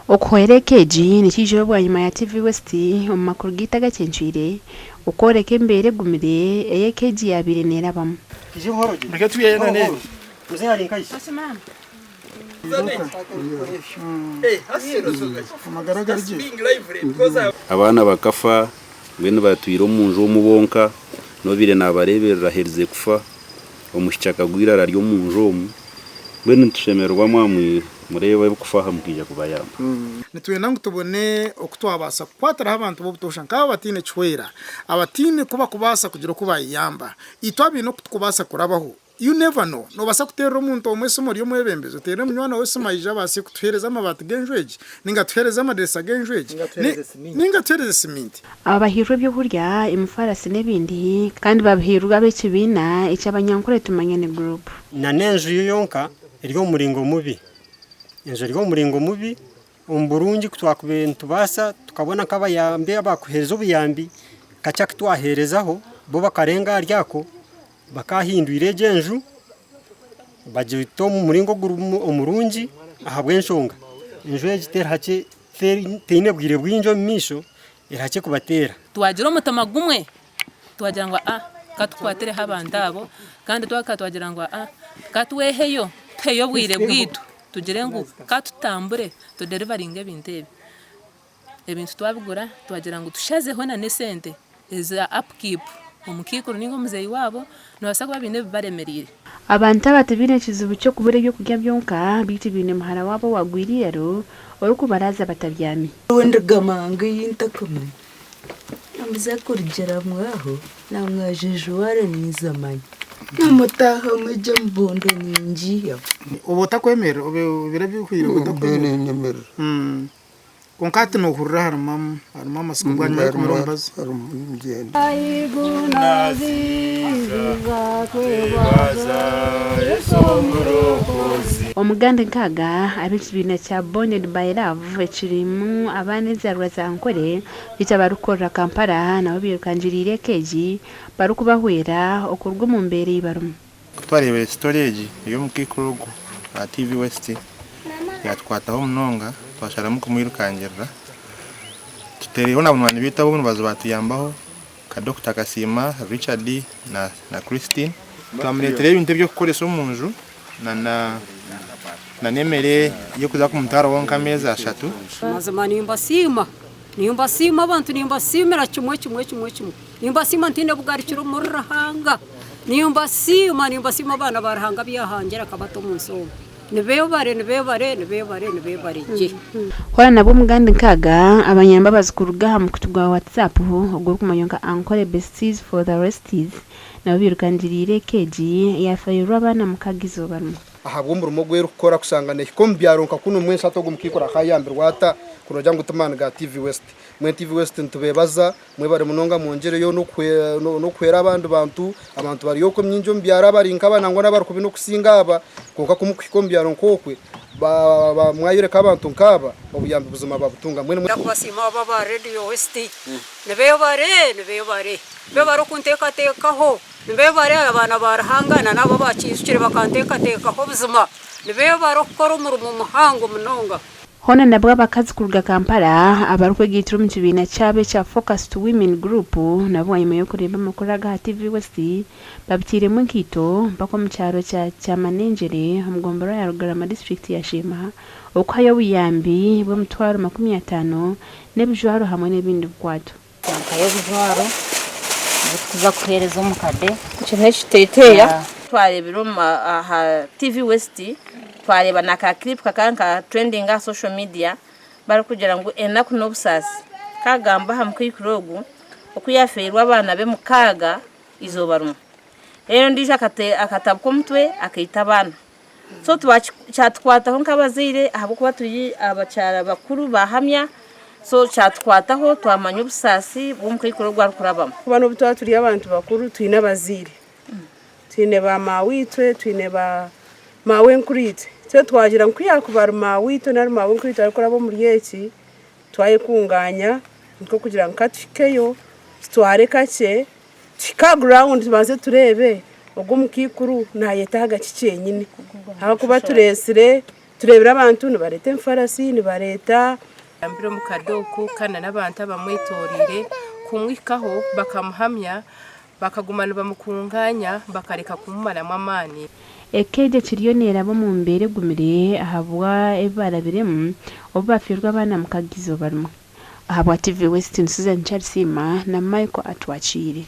Okuhwera eka egi nikiijaho bwanyima ya TV West omu makuru gaitu agakyencwire okworeka embeera egumire ei eka egi yaabaire neerabamu. Abaana bakafa mbwenu batwire omu nju omu bonka, n'obaire naabareeberera aherize kufa, omwishiki akagwa eiraro ari omu nju omu, mbwenu nitushemererwa mwamureeba ebikufa aha mukaija kubayamba. Nitwenda ngu tubone oku twabaasa kukwatiraho abantu b'obutoosha nk'abo abataine kihwera, abataine ku bakubaasa kugira oku baayeyamba. Itwe abaine oku tukubaasa kurabaho You never know, nobaasa kuteerera omuntu omwe esimu ori omwebembezi, oteerere munywani waawe esimu aije abaase kutuheereza amabaati g'enju egi, ninga atuheereze amadirisa g'enju egi, ninga atuheereze siminti. Aba bahairwe eby'okurya, emifaarasi n'ebindi kandi babihairwe ab'ekibiina eky'Abanyankore Tumanyane Group. Na n'enju yo yonka eri omu muringo mubi. Enju eri omu muringo mubi, omu burungi ku twakubaire nitubaasa tukabona nk'abayambi abakuheereza obuyambi kakye aku twaheerezaho bo bakarenga ahari ako Bakaahindwire egyo enju bagita omu muringo omurungi ahabw'enshonga enju egi terihakye teine bwire bwingi omu maisho erihakye kubateera. Twagira omutima gumwe twagira ngu aa ka tukwatireho abantu abo kandi twagaruka twagira ngu aa ka tweheyo tuheyo obwire bwaitu tugire ngu ka tutambure tuderivaringe ebintu ebi. Ebintu twabigura twagira ngu tushazeho na n'esente eza upkeep omukaikuru ninga omuzeeyi waabo nibabaasa kuba baine ebibaremereire. Abantu aba tibaine kizibu ky'okubura eby'okurya byonka beitu baine muhara waabo owaagwire eiraro orikubaraaza batabyami. Nyowe ndigamanga ei ntakumanya, Namuza kurugira mwaho namwajejuwara ninza manya, Namutahamu egyo emibondo ningiihamu. Oba otakwemerera oba ebiro ebihweire oba otakwemerera. Kwonka hati noohurira harimu harimu amatsiko bwanyima y'okumira omubazi. Omuganda nkaaga ab'ekibiina kya Bonded by Love ekirimu abaana enzarwa za Ankole beitu abarikukorera Kampala nabo bairukangiriire eka egi barikubahwera okuruga omu mbeera ei barimu. Ku twareebire sitori egi ey'omukaikuru ogu aha TV West, yaatukwataho munonga twasharamu kumwirukangirira. Tutereireho na banywani baitu ab'omu rubaju baatuyambaho nka Dokita Kasiima, Richard na Christine. Twamureetera ebintu eby'okukoresa omu nju na n'emere y'okuza kumutwaraho nk'ameezi ashatu. Mazima nimbasiima, nimbasiima abantu nimbasiimira kimwe kimwe kimwe kimwe. Nimbasiima ntaine bugarukiro omuri Ruhanga. Nimbasiima, nimbasiima abaana ba Ruhanga abu yaahangire akabata omu nsi omu. Nibebare, nibebare, nibebare, nibebare gye. Hoona nabwo omugandi nkaaga, abanyambabazi kuruga aha mukutu gwa WhatsApp ogurikumanywa nka Ankole Besties for the Resties nabo bairukangiriire eka egi eyaafeereirwe abaana mukaaga eizooba rimwe. Ahabw'omurimo ogu erikukora kushanga neehika omu byaro nka kunu mbwenu shi hati ogu omukaikuru akaayambirwa ata kunogira ngu ti maani ga TV West. Mbwenu TV West nitubeebaza Mwebare munonga mwongyereyo n'okuhwera abandi bantu. Abantu bari okwe mingi omu byaro abari nk'aba nangwa n'abari kubi n'okusinga aba. Kwonka ku mukuhika omu byaro nk'okwe mwayoreka abantu nk'aba obuyambi buzima babutunga. Mbwenu. Ndakubasiima abo aba Radio West nibebare nibebare bebare okuntekatekaho nibebare abaana ba Ruhanga na nabo abakijukire bakantekatekaho buzima nibebare okukora omurimo muhango munonga. Hoona nabwo abakazi kuruga Kampala abarikwegaitira omu kibiina kyabo ekya Focused Women Group nabo bwanyima y'okureeba amakuru aga aha TV West babiteiremu enkaito mpaka omu kyaro kya Kyamanengyere omu gomborora ya Rugarama disiturikiti ya Sheema okuhayo obuyambi bw'emitwaro 50 n'ebijwaro hamwe n'ebindi bikwato. Twampayo ebijwaro ebi tukuza kuheereza omukade. Eki n'ekiteeteeya. Twareebire omu aha TV West twareeba na ka clip kakaba nika trendinga aha social media barikugira ngu enaku n'obusaasi kagamba aha mukaikuru ogu oku yafeirwe abaana be mukaaga eizooba rimwe reero ondiijo akatabuka omutwe akaita abaana so kyatukwataho nk'abazaire ahabw'okuba turi abakyara bakuru bahamya so kyatukwataho twamanya obusaasi bw'omukaikuru ogu arikurabamu. Kuba n'obu twaba turi abantu bakuru twine abazaire, twine ba maaweitwe, twine ba maawenkuriitwe. So twagira ngu ku yaakuba ari maaweitwe nari maawenkuriitwe arikuraba omuri eki, twayekunganya nk'okugira ngu katuhikeyo tutware kakye Tuhike aha ground tubanze tureebe ogu omukaikuru nayetaaga ki kyenyine ahakuba tureetsire Tureebire abantu nibareeta emifarasi, nibareeta. Agambire omukade oku kandi n'abantu abamwetoreire kumwihikaho bakamuhamya bakaguma nibamukunganya bakareka kumumaramu amaani. Eka egyo ekiriyo neeraba omu mbeera egumire ahabwa ebi baarabiremu obu baafiirwe abaana mukaga eizooba rimwe. Ahabwa TV West ni Susan Kyarisiima na Michael Atwakiire.